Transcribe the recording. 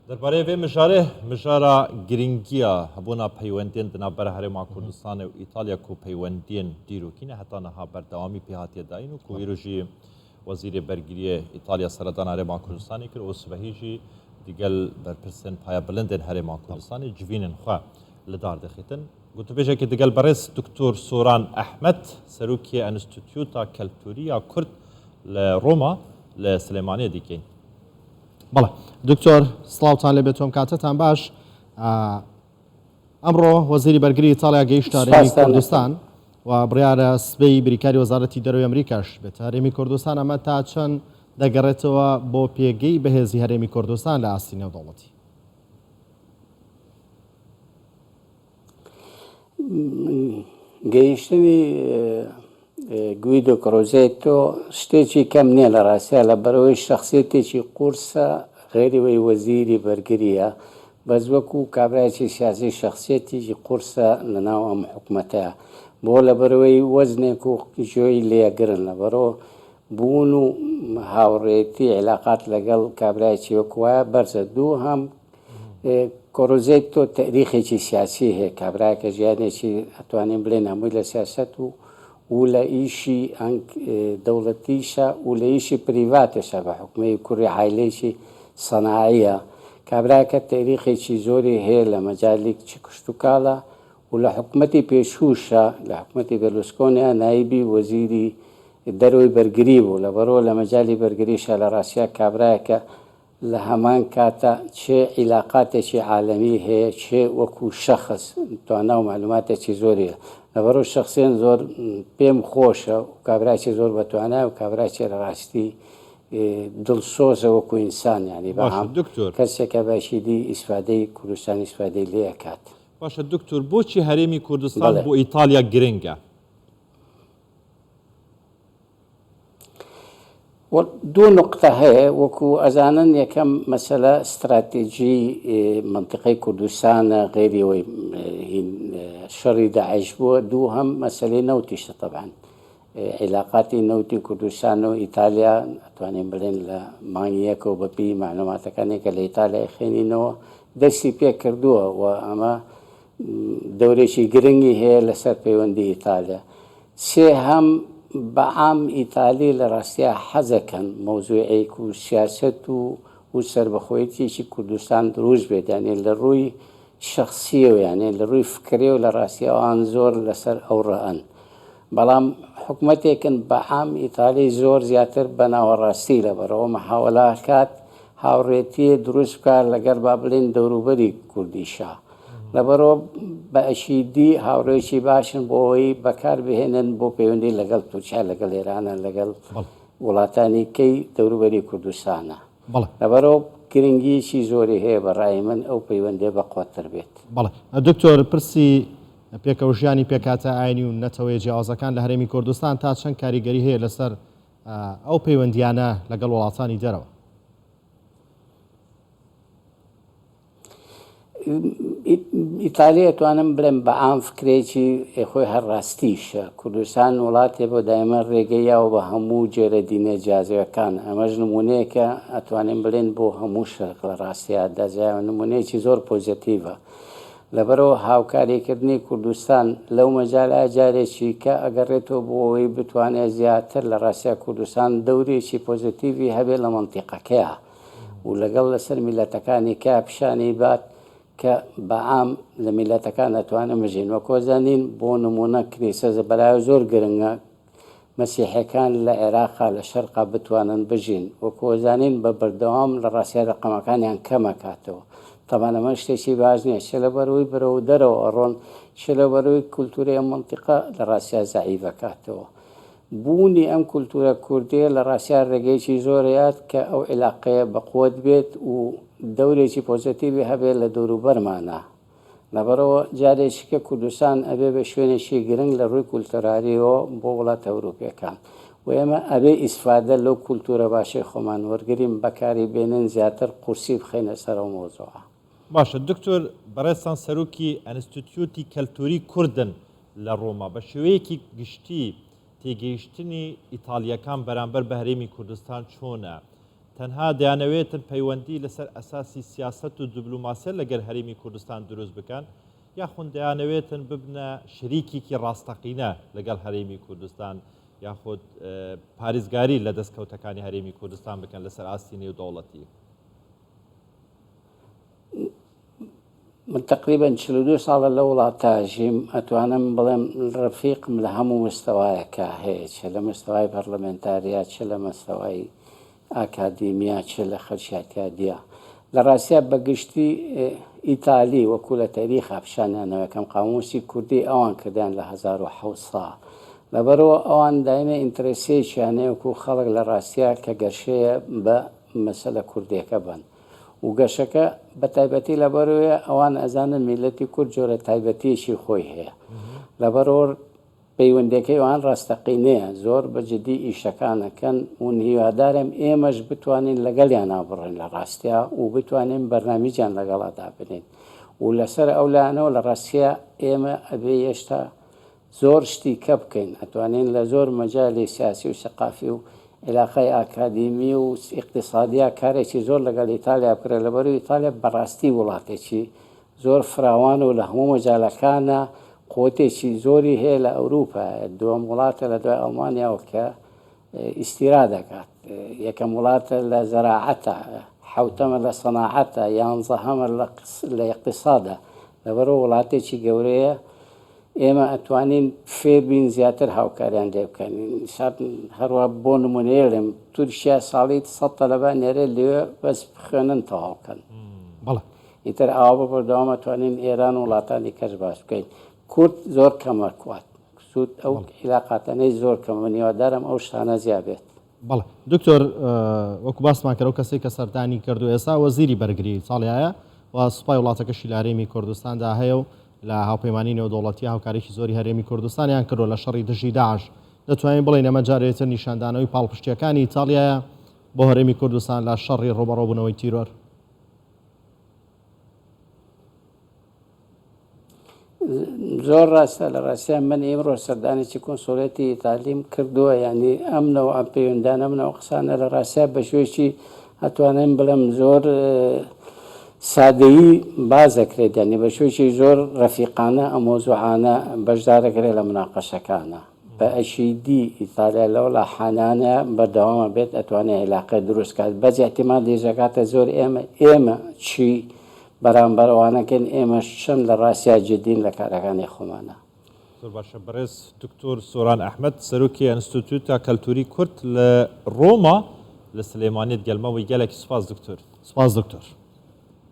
دەربارەی ڤێ مژارێ، مژارا گرنگییا هەبوونا پەیوەندیێن di navbera Herêma Kurdistanê û Îtalya ku peywendiyên dîrokî ne heta niha berdewamî pê hatiye dayîn û ku îro jî Wezîrê Bergiriyê Îtalya seredana Herêma Kurdistanê kir û sibehî jî digel berpirsên payebilindên Herêma Kurdistanê civînên xwe li dar dixîtin. Gotûbêjekê digel berêz Doktor Soran Ehmed, Serokê Enstîtûta Keltûrî ya Kurd li Roma li Silêmaniyê dikîn. بەڵێ دکتۆر سڵاوتان لێ بێت تۆم کاتەتان باش ئەمڕۆ وەزیری بەرگری ئیتاڵیا گەیشتە هەرێمی کوردستان و بڕیارە سبەی بریکاری وەزارەتی دەرەوەی ئەمریکاش بێت هەرێمی کوردستان ئەمە تا چەند دەگەڕێتەوە بۆ پێگەی بەهێزی هەرێمی کوردستان لە ئاستی نێودەوڵەتی؟ گەیشتنی گویدۆ کرۆزێتۆ شتێکی کەم نییە لە ڕاستیا لە بەرەوەی شخصیتێکی قورسە غەیری وەی وەزیری بەرگریە بەس وەکو کابرایەکی سیاسی شخصیەتێکی قورسە لە ناو ئەم حکومەتەیە بۆ لە بەرەوەی وەزنێک و گوێی لێگرن لە بەرۆ بوون و هاوڕێتی عیلاقات لەگەڵ کابرایەکی وەکو وایە بەرزە دووهەم کۆرۆزێتۆ تەئریخێکی سیاسی هەیە، کابرایەکە ژیانێکی ئەتوانین بڵێین هەمووی لە سیاسەت و و لە ئیشی ئەنگ دەوڵەتیشە و لە ئیشی پریڤاتێشە بە حوکمەی کوڕی عایلەیەکی سەناعیە. کابرایەکە تەئریخێکی زۆری هەیە لە مەجالی چ کشتوکاڵە و لە حکومەتی پێشووشە لە حکومەتی بێرلوسکۆنیا نایبی وەزیری دەرەوەی بەرگری بوو لەبەرئەوە لە مەجالی بەرگریشە لە ڕاستیا کابرایەکە لە هەمان کاتا چ عیلاقاتێکی عالەمی هەیە چ وەکو شەخس توانا و مەعلوماتێکی زۆری هەیە لەبەرئەوە شەخسیەن زۆر پێم خۆشە و کابرایەکی زۆر بەتوانایە و کابرایەکی لە ڕاستی دڵسۆزە وەکو ئینسان یانی بە باشە عام دکتۆر. کەسێکە بەشیدی ئیسفادەی کوردستان ئیسفادەی لێ ئەکات. باشە دکتۆر بۆچی هەرێمی کوردستان بەڵێ. بۆ ئیتالیا گرنگە؟ دوو نوقتە هەیە وەکو ئەزانن یەکەم مەسەلە ستراتیجی مەنتیقەی کوردستانە غەیری ئەوەی هین شەڕی داعش بووە دووهەم مەسەلەی نەوتیشە تەبعەن عیلاقاتی نەوتی کوردستان و ئیتالیا ئەتوانین بڵێن لە مانگی یەکەوە بەپێی مەعلوماتەکانی کە لە ئیتالیای خوێنینەوە دەستی پێ کردووە و ئەمە دەورێکی گرنگی هەیە لەسەر پەیوەندی ئیتالیا. سێهەم، بە عام ئیتالی لە ڕاستیا حەزەکەن مەوزوعێک و سیاسەت و و سەربەخۆیەتیەکی کوردستان دروست بێت یانێ لە ڕووی شەخسیەوە یانێ لە ڕووی فکرێەوە لە ڕاستیا ئەوان زۆر لەسەر ئەو ڕەئن بەڵام حکومەتێکن بە عام ئیتالی زۆر زیاتر بە ناوەڕاستی لەبەرئەوە محاوەلە ئەکات هاوڕێتیێ دروست بکات لەگەڵ با بڵێین دەوروبەری کوردیشا. لەبەرئەوە بە ئەکیدی هاوڕێیەکی باشن بۆ ئەوەی بەکار بهێنن بۆ پەیوەندی لەگەڵ تورکیا لەگەڵ ئێرانە لەگەڵ وڵاتانی کەی دەوروبەری کوردستانە. لەبەرئەوە گرنگییەکی زۆری هەیە بە ڕای من ئەو پەیوەندییە بەقوەتتر بێت. بەڵێ دکتۆر پرسی پێکەوەژیانی پێکهاتە ئاینی و نەتەوەیە جیاوازەکان لە هەرێمی کوردستان تا چەند کاریگەری هەیە لەسەر ئەو پەیوەندییانە لەگەڵ وڵاتانی دەرەوە؟ ئیتالی ئەتوانم بڵێم بە عام فکرێکی خۆی هەر ڕاستیشە کوردستان وڵاتێ بۆ دایمە ڕێگەی یاوە بە هەموو جێرە دینە جیازەکان ئەمەش نمونەیەکە ئەتوانین بڵێن بۆ هەموو شەرق لە ڕاستیا دەزایەوە نمونەیەکی زۆر پۆزەتیڤە لەبەرەوە هاوکاریکردنی کوردستان لەو مەجالە جارێکی کە ئەگەڕێتەوە بۆ ئەوەی بتوانێت زیاتر لە ڕاستیا کوردستان دەورێکی پۆزەتیڤی هەبێت لە مەنتیقەکەیا و لەگەڵ لەسەر میللەتەکانی کە پیشانی بات کە بە عام لە میللەتەکان ئەتوانن بژین وەک ئەزانین بۆ نمونە کنیسە بەلایەوە زۆر گرنگە مەسیحەکان لە عێراقا لە شەرقا بتوانن بژین وەکو ئەزانین بە بەردەوام لە ڕاستیا رەقەمەکانیان کەمەکاتەوە تەبعەن ئەمە شتێکی باش نیە چ لەبەروی بەرەو دەرەوە ئەڕۆن چ لەبەروی کولتوری ئەم مەنتیقە لە ڕاستیا زەعیفەکاتەوە بوونی ئەم کولتوورە کوردییە لە ڕاستیا ڕێگەیەکی زۆر ئەیات کە ئەو عیلاقەیە بەقوەت بێت و دەورێکی پۆزەتیڤی هەبێت لە دەوروبەرمانا. لەبەرئەوە جارێکی کە کوردستان ئەبێ بە شوێنێکی گرنگ لە ڕووی کولتورارییەوە بۆ وڵاتە ئەوروپییەکان و ئێمە ئەبێ ئیسفادە لەو کولتوورە باشەی خۆمان وەرگرین بەکاری بێنین زیاتر قورسی بخەینە سەر ئەو مەوزوعە. باشە دکتۆر بەڕێزتان سەرۆکی ئەنستیتیوتی کەلتوری کوردن لە ڕۆما، بە شێوەیەکی گشتی تێگەیشتنی ئیتاڵییەکان بەرامبەر بە هەرێمی کوردستان چۆنە؟ تەنها دەیانەوێتن پەیوەندی لەسەر ئەساسی سیاسەت و دبلوماسیەت لەگەل هەرێمی کوردستان دروست بکەن یاخون دەیانەوێتن ببنە شەریکێکی ڕاستەقینە لەگەڵ هەرێمی کوردستان یاخود پارێزگاری لە دەستکەوتەکانی هەرێمی کوردستان بکەن لەسەر ئاستی نێودەوڵەتی؟ من تەقریبەن 42 ساڵە لە وڵاتە ژیم ئەتوانم بڵێم ڕەفیقم لە هەموو مستەوایەکە هەیە چ لە مستەوای پەرلەمێنتاریا چ لە مستەوای ئاکادیمیا چ لە خەلکی ئیعتیادیا لە ڕاستیا بە گشتی ئیتالی وەکو لە تەریخا پیشانیان یەکەم قاموسی کوردی ئەوان کردیان لە 1700 لەبەرەوە ئەوان دایمە ئینترێسێکیان هەیە وەکو خەڵک لە ڕاستیا کە گەشەیە بە مەسەلە کوردیەکە بن و گەشەکە بە تایبەتی لەبەرەوەیە ئەوان ئەزانن میلەتی کورد جۆرە تایبەتیەکی خۆی هەیە لەبەرەوە پەیوەندیەکەی ئەوان ڕاستەقینەیە زۆر بە جدی ئیشەکان ئەکەن و هیوادارم ئێمەش بتوانین لەگەڵیانا بڕۆین لە ڕاستیا و بتوانین بەرنامیجیان لەگەڵا دابنێین و لەسەر ئەو لایەنەوە لە ڕاستیا ئێمە ئەبێ یەشتا زۆر شتی کە بکەین ئەتوانین لە زۆر مەجالی سیاسی و سەقافی و عیلاقەی ئاکادیمی و ئیقتیسادیا کارێکی زۆر لەگەڵ ئیتالیا بکرێت لەبەرو ئیتالیا بەڕاستی وڵاتێکی زۆر فراوان و لە هەموو مەجالەکانا قوتێکی زۆری هەیە لە ئەوروپا دووەم وڵاتە لە دوای ئەڵمانیاوە کە ئیستیرا دەکات یەکەم وڵاتە لە زەراعەتە حوتەمە لە سەناعەتە یانزەهەمە لە ئیقتیسادە لەبەرەوە وڵاتێکی گەورەیە ئێمە ئەتوانین فێربین زیاتر هاوکاریان لێ بکەین هەروە بۆ نمونەیەڵێم تورکیا ساڵی سە تەلەبە نێرێ لێ بەس بخوێنن تەواوکەن بەڵێ ئیتر ئاوا بە بەردەوام ئەتوانین ئێران و وڵاتانی کەش باس بکەین. کورد زۆر کەمە کوات سوود ئەو عیلاقاتانەی زۆر کەمە من هیوادارم ئەو شتانە زیا بێت. بەڵێ دکتۆر وەکو باسمان کرد ئەو کەسەی کە سەردانی کردو ئێستا وەزیری بەرگری ئیتاڵیایە و سوپای وڵاتەکەشی لە هەرێمی کوردستاندا هەیە و لە هاوپەیمانی نێودەوڵەتی هاوکاریی زۆری هەرێمی کوردستانیان کردووە لە شەڕی دژی داعش دەتوانین بڵێین ئەمە جارێ تر نیشاندانەوەی پاڵپشتییەکانی ئیتاڵیایە بۆ هەرێمی کوردستان لە شەڕی ڕووبەڕووبوونەوەی تیرۆر. زۆر ڕاستە لە ڕاستیا من ئیمڕۆ سەردانێکی کونسوڵێتی ئیتالیم کردووە یعنی ئەم نەوە ئەم پەیوەندان ئەم نەوە قسانە لە ڕاستیا بە شوێکی ئەتوانم بڵێم زۆر سادەیی باز دەکرێت یعنی بە شوێکی زۆر ڕەفیقانە ئەم مۆزوعانە بەشدارەکرێت لە مناقەشەکانە بە ئەکیدی ئیتالیا لەولا حانانە بەردەوامە بێت ئەتوانێ عیلاقە دروست کات بەس ئیعتیمادیش ئەکاتە زۆر ئێمە ئێمە چی بەرامبەر ئەوانەکەین ئێمەش چەند لە ڕاستیا جدین لە کارەکانی خۆمانە. زۆر باشە بەڕێز دکتۆر سۆران ئەحمەد سەرۆکی ئەنستیتوتا کەلتوری کورد لە ڕۆما لە سلێمانیت گەلمەوەی گەلەکی سوپاس دکتۆر. سوپاس دکتۆر.